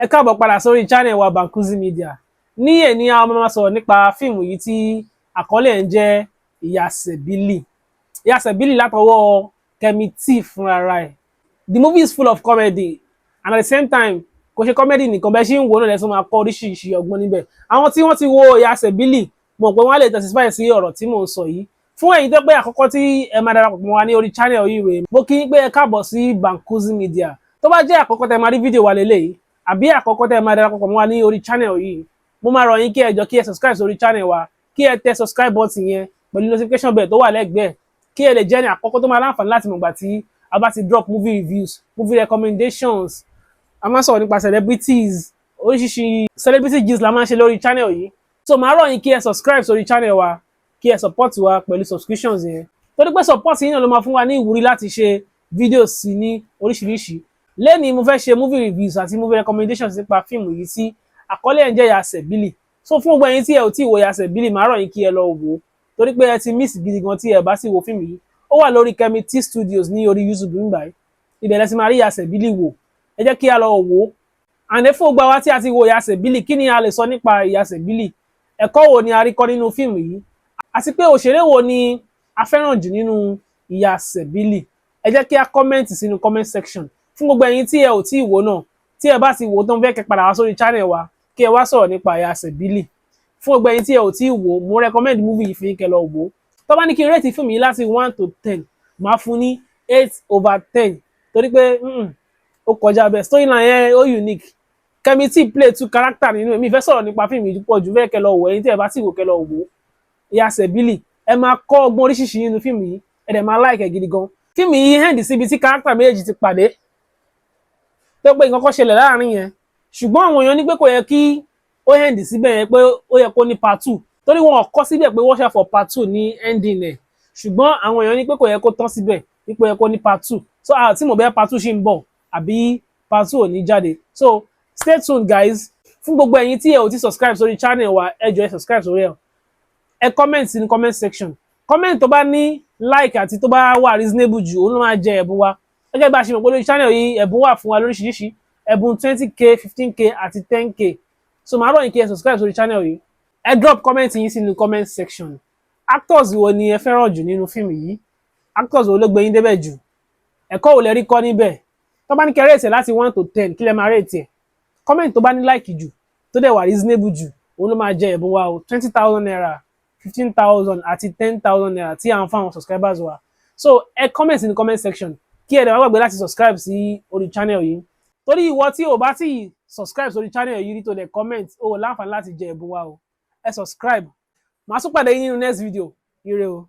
Ẹ káàbọ̀ padà sórí channel wa, Bankuzi Media. Ní èní, a máa sọ̀rọ̀ nípa fíìmù yìí tí àkọlé ẹ̀ ń jẹ́ Ìyá Sẹ̀bílì, Ìyá Sẹ̀bílì látọwọ́ Kẹ́mi T fúnra ẹ̀. The movie is full of comedy and at the same time, kò ṣe comedy nìkan. Bẹ́ẹ̀ ṣe ń wo náà lẹ́sùn máa kọ́ oríṣiríṣi ọgbọ́n níbẹ̀. Àwọn tí wọ́n ti wo Ìyá Sẹ̀bílì mọ̀ pé wọ́n á lè testify sí ọ̀rọ̀ tí mò ń sọ yìí. Fún ẹ̀yin tó pé àkọ́kọ́ tí ẹ máa darapọ̀ mọ́ wa ní orí channel yìí rèé, mo kí yín pé ẹ káàbọ̀ sí Bankuzi Media. Tó bá jẹ́ àkọ́kọ́ tẹ́ máa rí fídíò wa lélẹ́yìí, àbí àkọ́kọ́ tẹ́ máa darapọ̀ mọ́ wa ní orí channel yìí, mo máa rọ̀ yín kí ẹ jọ kí ẹ subscribe sórí channel wa, kí ẹ tẹ subscribe button yẹn pẹ̀lú notification bell tó wà lẹ́gbẹ̀ẹ́, kí ẹ lè jẹ́ ní àkọ́kọ́ tó máa láǹfààní láti mọ̀gbà tí a bá ti drop movie reviews, movie recommendations. A máa sọ̀rọ̀ nípa celebrities, oríṣiríṣi celebrity gist la máa ń ṣe lórí channel yìí. So màá rọ̀ yín kí ẹ subscribe sórí channel wa, kí ẹ support wa pẹ̀lú subscriptions yẹn, torí pé support yín náà ló máa fún wa ní ìwúrí láti ṣe videos sí ní oríṣiríṣi. Lẹ́nìí, mo fẹ́ ṣe movie reviews àti movie recommendations nípa fíìmù yìí tí àkọlé ẹ̀ ń jẹ́ Ìyá Sẹ̀bílì. So fún gbogbo ẹ̀yin tí ẹ ò tí ì wo Ìyá Sẹ̀bílì, màá rọ̀ yín kí ẹ lọ wò ó, torí pé ẹ ti miss gidi gan tí ẹ bá sì wo fíìmù yìí. Ó wà lórí Kẹ́mi T Studios ní orí YouTube nígbà yìí. Ibẹ̀ lẹ ti máa rí Ìyá Sẹ̀bílì wò. Ẹ jẹ́ kí a lọ wò ó. Àǹdẹ fún gbogbo àwa tí a ti wo Ìyá Sẹ̀bílì, kí ni a lè sọ nípa Ìyá Sẹ̀bílì? Ẹ̀kọ́ wo ni a rí kọ́ nínú fíìmù yìí? Àti pé òṣèré wo ni a fẹ́ràn jù nínú Ìyá Sẹ̀bílì? Ẹ jẹ́ kí a comment sínú comment section. Fún gbogbo ẹ̀yin tí ẹ ò tí ì wò náà, tí ẹ bá ti wò tó ń fẹ́ kẹ́ padà wá sórí channel wa, kí ẹ wá sọ̀rọ̀ nípa Ìyá Sẹ̀bílì. Fún gbogbo ẹ̀yin tí ẹ ò tí ì wò, mo recommend movie yìí fún yín kẹ́ lọ wò ó. Tó bá ní kí n rate fíìmù yìí láti 1 to 10, máa fún ní 8/10, torí pé ó kọjá bẹ́ẹ̀. Storyline yẹn ó unique. Kẹ́mi T play two character nínú ẹ̀. Mi fẹ́ sọ̀rọ̀ nípa fíìmù yìí pọ̀ jù, fẹ́ kẹ́ lọ wò. Ẹ̀yin tí ẹ bá sì wò, kẹ́ lọ wò ó. Ìyá Sẹ̀bílì, ẹ máa kọ́ ọgbọ́n oríṣiríṣi nínú fíìmù yìí, ẹ dẹ̀ máa like ẹ̀ gidi gan. Fíìmù yìí end síbi tí character méjèèjì ti pàdé, tó pé nǹkan kan ṣẹlẹ̀ láàrin yẹn, ṣùgbọ́n àwọn èèyàn ní pé kò yẹ kí ó end síbẹ̀ yẹn, pé ó yẹ kó ní part two, torí wọn ò kọ síbẹ̀ pé watch out for part two ní ending ẹ̀. Ṣùgbọ́n àwọn èèyàn ní pé kò yẹ kó tán síbẹ̀, wípé ó yẹ kó ní part two. So àti mo bẹ́ẹ̀, part two ṣì ń bọ̀ àbí part two ò ní jáde. So stay tuned, guys. Fún gbogbo ẹ̀yin tí ẹ ò ti subscribe sórí channel wa, ẹ jọ̀ọ́, ẹ subscribe sórí ẹ. Ẹ comment ní comment section. Comment tó bá ní like àti tó bá wà reasonable jù, òun ló máa jẹ ẹ̀bùn wa. Gẹ́gẹ́ bá a ṣe mọ̀ pé lórí channel yìí, ẹ̀bùn wà fún wa lóríṣiríṣi, ẹ̀bùn 20K, 15K àti 10K. So màá rọ̀ yín kí ẹ subscribe sórí channel yìí. Ẹ drop comment yín sínú comment section. Actors wo ni ẹ fẹ́ràn jù nínú fíìmù yìí? Actors wo ló gbé yín débẹ̀ jù? Ẹ̀kọ́ wo lẹ rí kọ́ níbẹ̀? Tó bá ní kẹ́ rate ẹ̀ láti 1 to 10, kí lẹ máa rate ẹ̀? Comment tó bá ní like jù, tó dẹ̀ wà reasonable jù, òun ló máa jẹ ẹ̀bùn wa o, ₦20,000, 15,000 àti ₦10,000 tí à ń fún àwọn subscribers wa. So ẹ comment ní comment section, kí ẹ dẹ̀ má gbàgbé láti subscribe sí orí channel yìí, torí ìwọ tí o bá tí subscribe sórí channel yìí rí, tó dẹ̀ comment, o ò láǹfààní láti jẹ ẹ̀bùn wa o. Ẹ subscribe. Màá tún pàdé yín nínú next video. Ire o.